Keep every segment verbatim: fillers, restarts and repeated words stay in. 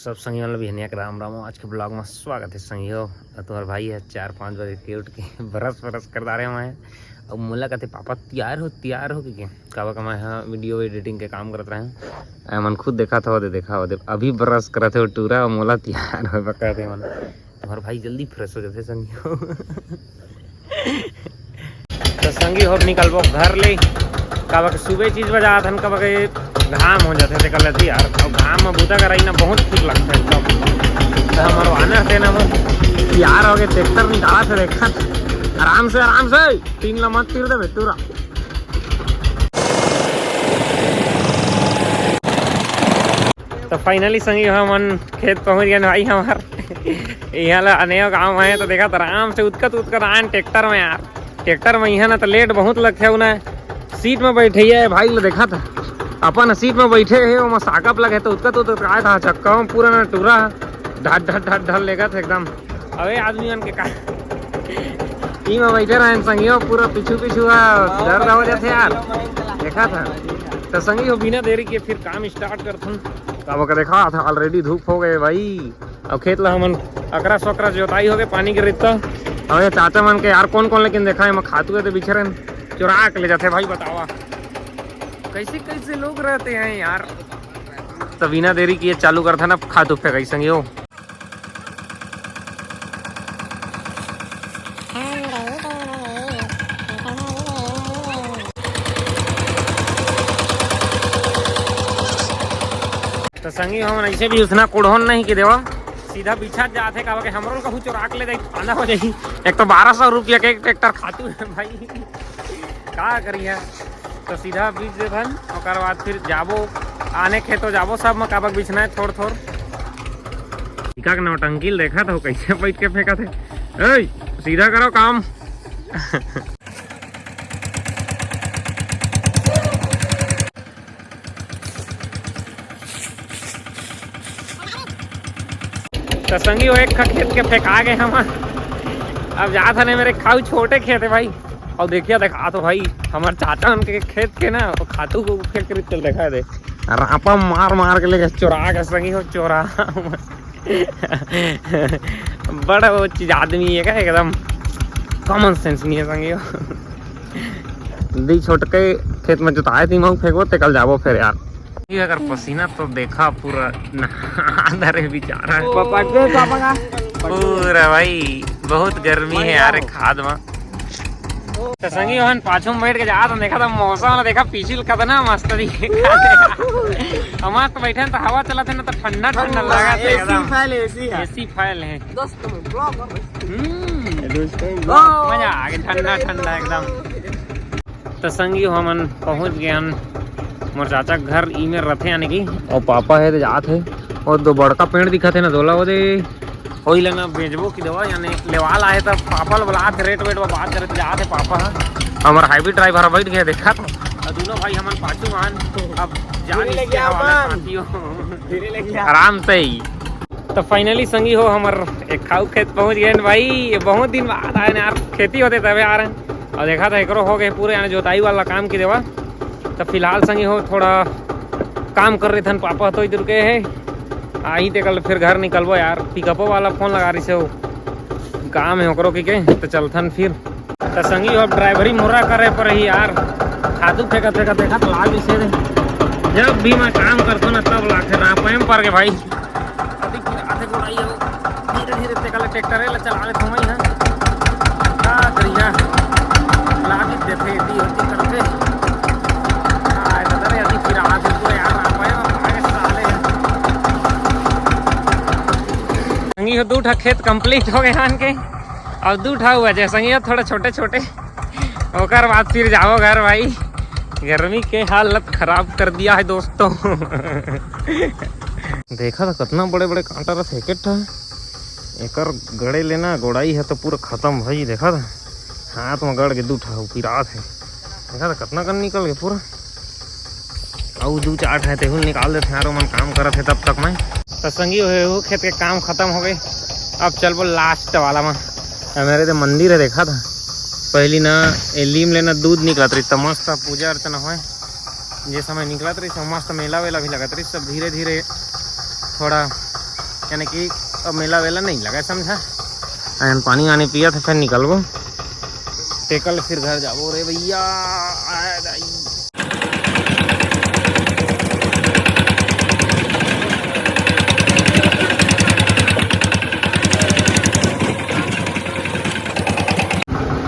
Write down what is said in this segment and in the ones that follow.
सब संगी मन ल बिहनिया के राम राम। आज के ब्लॉग में स्वागत है संगी हो। और तुम्हार भाई है चार पाँच बजे के उठ के ब्रश ब्रश कर डारे हवय। अब मोला कहते पापा तियार हो तियार हो के, काबर का मैं हाँ वीडियो एडिटिंग के काम करत रहे। एमन खुद देखा था, दे देखा हो दे, अभी ब्रश करत है वो टूरा, मोला तियार हो कहते मन। तुम्हार भाई जल्दी फ्रेश हो जाते संगी हो। तो संगी हो निकलबो घर ले, काबर के सुबह चीज बजात हन, काबर के घाम हो जाथे तेकर ले यार। अब घाम में बूता कराई ना बहुत ठीक लगथे एकदम। तो हमर वानर सेना मन तियार हो गए, ट्रैक्टर निकालत हे, देखत आराम से आराम से तीन ला मत तीर देबे टूरा। तो फाइनली संगी हो हमन खेत पहुंच गए भाई हमार। यहाँ ला अनेव गाँव है तो देखत आराम से उतकत उतकत आन ट्रैक्टर में यार। ट्रैक्टर में इहाँ ना तो लेट बहुत लगथे ना, सीट में बैठे है भाई ला देखत, अपन सीट में बैठे है, ओमा साकअप लगे तो उतकत उतकत आए था चक्का में पूरा ना टूरा ढट ढट ढट ढट लेगत एकदम। अबे आदमी मन के का ई में बैठे रहे संगियो, पूरा पीछू पीछू हा दर्द हो जाथे यार। देखा था तो संगी हो बिना देरी के फिर काम स्टार्ट करथन। अब ओकर देखा था ऑलरेडी धूप हो गए भाई। अब खेत ला हमन अकरा सकरा जोताई हो गए, पानी के रित्ता। अब ये चाचा मन के यार कौन कौन लेकिन देखा है, मैं खातू है तो बिछरन चुरा के ले जाते भाई, बतावा कैसे कैसे लोग रहते हैं यार। तो बिना देरी किए चालू करथन अब खातू फेंकाई संगियो। तो संगी हमन ऐसे भी उसना कुड़होन नहीं के देवा, सीधा बिछत जात हे, काबर के हमरो ल कहूँ चोरा के ले जाई, आंधा हो जाई। एक तो बारह सौ रुपया के एक ट्रैक्टर खातू है भाई, का करिए। तो सीधा बीच देथन, ओकर बाद फिर जाबो आने खेतो जाबो, सब में काबर बिछना है थोड़ थोड़। इका के नौटंकी ल देखा तो कैसे बैठ के फेंका थे। ए, सीधा करो काम। तो संगी हो एक खा खेत के फेंका गए हम। अब जात हने मेरे खाऊ छोटे खेत है भाई। और देखिए देखा तो भाई हमारे चाचा उनके खेत के ना वो खातू को फेंक के चल देखा दे। रापा मार मार के लेके चोरा के संगी हो चोरा। बड़ा वो चीज आदमी है का एकदम कॉमन सेंस नहीं है संगी हो। दी छोटके खेत में जोताए थी महू फेंकबो ते कल जाबो फिर यार। ये अगर पसीना तो देखा पूरा नहा रहे बेचारा। पापा के पापा का पूरा भाई बहुत गर्मी है यार खाद में। तो संगी ओहन पाछू में बैठ के जात हन, देखा था मौसम वाला देखा पीछे कतना मस्त दिखे। हम मस्त बैठे हैं तो हवा चलत है ना तो ठंडा ठंडा लगा था एसी एकदम। फैल एसी है। एसी फैल है। दोस्त में ब्लॉग हम्म। दोस्त में ब्लॉग। मजा आ गया ठंडा ठंडा एकदम। तो संगी हमन पहुंच गए हन मोर चाचा के घर, ई मेर रथे यानी कि, और पापा है तो जात है, और दो बड़का पेड़ दिखत है ना दोला वो दे, वही लेना बेचबो की दवा यानी लेवाल आए तब पापा ल बुला के रेट वेट में बात करे तो जात है पापा ह। हमार हाईवे ड्राइवर बैठ गया देखा तो, और दोनों भाई हमन पाछू मान अब जान धीरे ले इसके गया हवाले मन। साथियों। धीरे ले गया। आराम से ही। तो फाइनली संगी हो हमर एक खाऊ खेत पहुंच गए न भाई, ये बहुत दिन बाद आए ना यार, खेती होते तबे आ रहे हैं। और देखा था एकरो हो गए पूरे यानी जोताई वाला काम की देवा। तो फिलहाल संगी हो थोड़ा काम कर रहे थन, पापा तो इधर के है, आही ते कल फिर घर निकलबो यार। पिकअपो वाला फोन लगा रही से हो, काम है ओकरो की के, तो चलथन फिर। तो संगी हो अब ड्राइवरी मोरा करे पर ही यार, खातू फेंकत फेंकत देखा तो लाग से दे। जब भी मैं काम करतो ना तब लाग रापा में पर के भाई। अभी फिर आधे गोड़ाई हो, धीरे धीरे ते कल ट्रैक्टर है चला ले थोमा ही है। का करिया लागी देथे दी होती करते। आए बता रे अभी फिर आधे पूरे यार रापा में आगे साले। संगी हो दू ठा खेत कंप्लीट हो गए हन के, अब दू ठा हुआ जैसे संगी हो थोड़ा छोटे छोटे, ओकर बाद फिर जाओ घर भाई। गर्मी के हालत खराब कर दिया है दोस्तों। देखा था कितना बड़े बड़े कांटा रहा एक ठा, एकर गड़े लेना गोड़ाई है तो पूरा खत्म भाई। देखा था हाथ में गड़ के दू ठा पिरात है। देखा था कितना कन निकल गए पूरा। अउ दू चार ठा तेहू निकाल देथे यार, ओमन काम करत हे तब तक मैं। तो संगी हो, हो खेत के काम खत्म हो गए। अब चलबो लास्ट वाला में। ए मेरे दे मंदिर है देखा था, पहली ना ए लीम लेना दूध निकलत रही तो मस्त पूजा अर्चना होए। जे समय निकलत रही सब मस्त मेला वेला भी लगत रही, सब धीरे धीरे थोड़ा यानी कि अब मेला वेला नहीं लगा, समझा। अहन पानी वानी पिया था, फिर निकलबो, टेकल फिर घर जाबो रे भैया। आय दाई।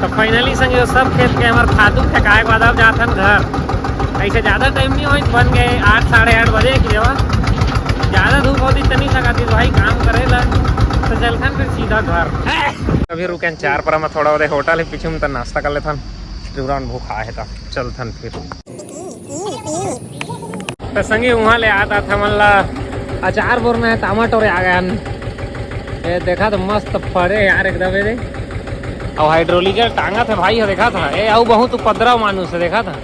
तो finally संगी हो, सब खेत के हमर खातू फेंकाए के बाद अब जाथन घर। ऐसे ज़्यादा टाइम नहीं होई, बन गए आठ, साढ़े आठ बजे की जगह। ज़्यादा धूप होती तो नहीं सकाती भाई काम करे ला, तो चलथन फिर सीधा घर। अभी रुकेन चार परा में, थोड़ा ओदे होटल है पीछे में, तो नाश्ता कर लेथन। पूरा भूखा है तो चलथन फिर। तो संगी, उहाँ ले आत आत हमन ला अचार बोरना है, तामा टोरे आ गए हन। ये देखा तो मस्त फरे यार एकदम, ये दे। और हाइड्रोलिक टांगा थे भाई, ये देखा था, ये अउ बहुत उपद्रव मानुष है, देखा था।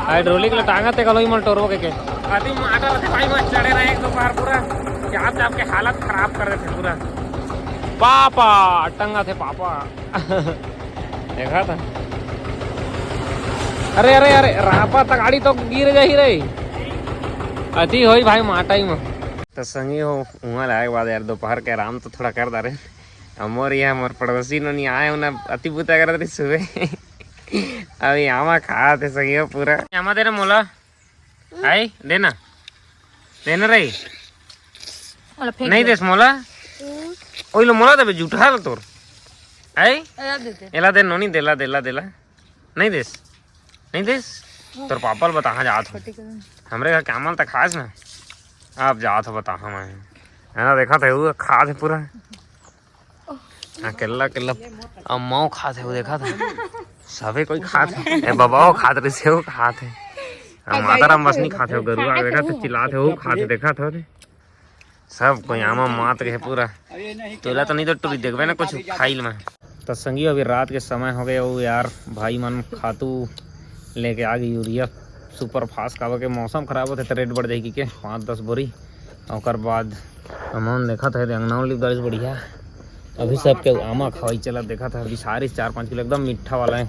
हाइड्रोलिक ला टांगा थे कलोई मल टोरबो के, के। अति माटा रहते भाई, मस्त चढ़े रहे एक दो बार पूरा, चाप चाप के हालत खराब कर देते पूरा। पापा टंगा थे पापा। देखा था। अरे, अरे, अरे, रापा त गाड़ी तो गिर जाही रे। अति होई भाई माटाई में। तो संगी हो, उहाँ ले आए के बाद यार दोपहर के आराम तो थोड़ा कर डारे। अब मोर ये हमर पड़ोसी नोनी आए, उन्हें अति बुता करत रही सुबह। अभी आमा खात हे संगी हो पूरा। आमा दे ना मोला। आई, देना। देना रही। मोला फेंक नहीं दे। देस मोला। हम्म। ओई लो मोला देबे, जूठा लो तोर। आई? एला दे दे। एला दे नोनी, देला, देला, देला। नहीं देस। नहीं देस। तोर पापा ल बताहा जात हो। छोटी कदम। हमरे घर के आमा ल त खास ना। अब जात हो बताहा मैं। है ना, देखा था वो खात है पूरा। अकेला, अकेला। अम्माओ खात है, वो देखा था। सबे कोई खात है। ए, बाबाओ खात रही से, वो खात है। आ, माता राम बस नहीं खात है, वो गरुआ देखा था, चिल्लात है, वो खात है, देखा था रे। सब कोई आमा मात के है पूरा। तोला तो नहीं तो टूरी देखबे ना कुछ खाइल में। तो संगी, अभी रात के समय हो गए, वो यार भाई मन खातू लेके आ गई, यूरिया सुपर फास्ट। काबर के मौसम खराब होते तो रेट बढ़ जाएगी के पाँच दस बोरी। ओकर बाद हमन देखा था अंगना लिप दालिस बढ़िया। अभी सबके आमा खवाई चला, देखा था अभी सारे चार पाँच किलो एकदम मीठा वाला है।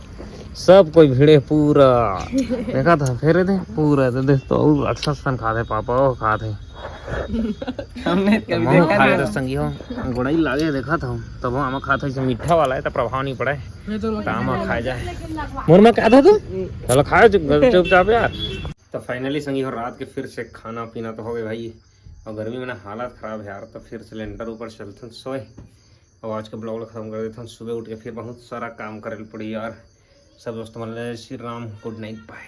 सब कोई भिड़े पूरा। देखा था फेरे दे पूरा, दे, दे तो और अच्छा सन खाते पापा, वो खाते। हमने कभी मऊ देखा खाए नहीं। तो संगी हो, गोड़ाई लागे देखा था, तब आमा खात है, मीठा वाला है तो प्रभाव नहीं पड़ा है। तो आमा खाए जाए। मोर में क्या था तू? चलो खाए चुप, चुपचाप यार। तो finally संगी हो, रात के फिर से खाना पीना तो हो गए भाई, और गर्मी में ना हालत खराब है यार, तो फिर सिलेंडर ऊपर चलथन सोए। और आज के ब्लॉग ला खत्म कर देथन, सुबह उठ के फिर बहुत सारा काम करे ल पड़ी यार। सब दोस्त मन ले श्री राम, गुड नाइट, बाय।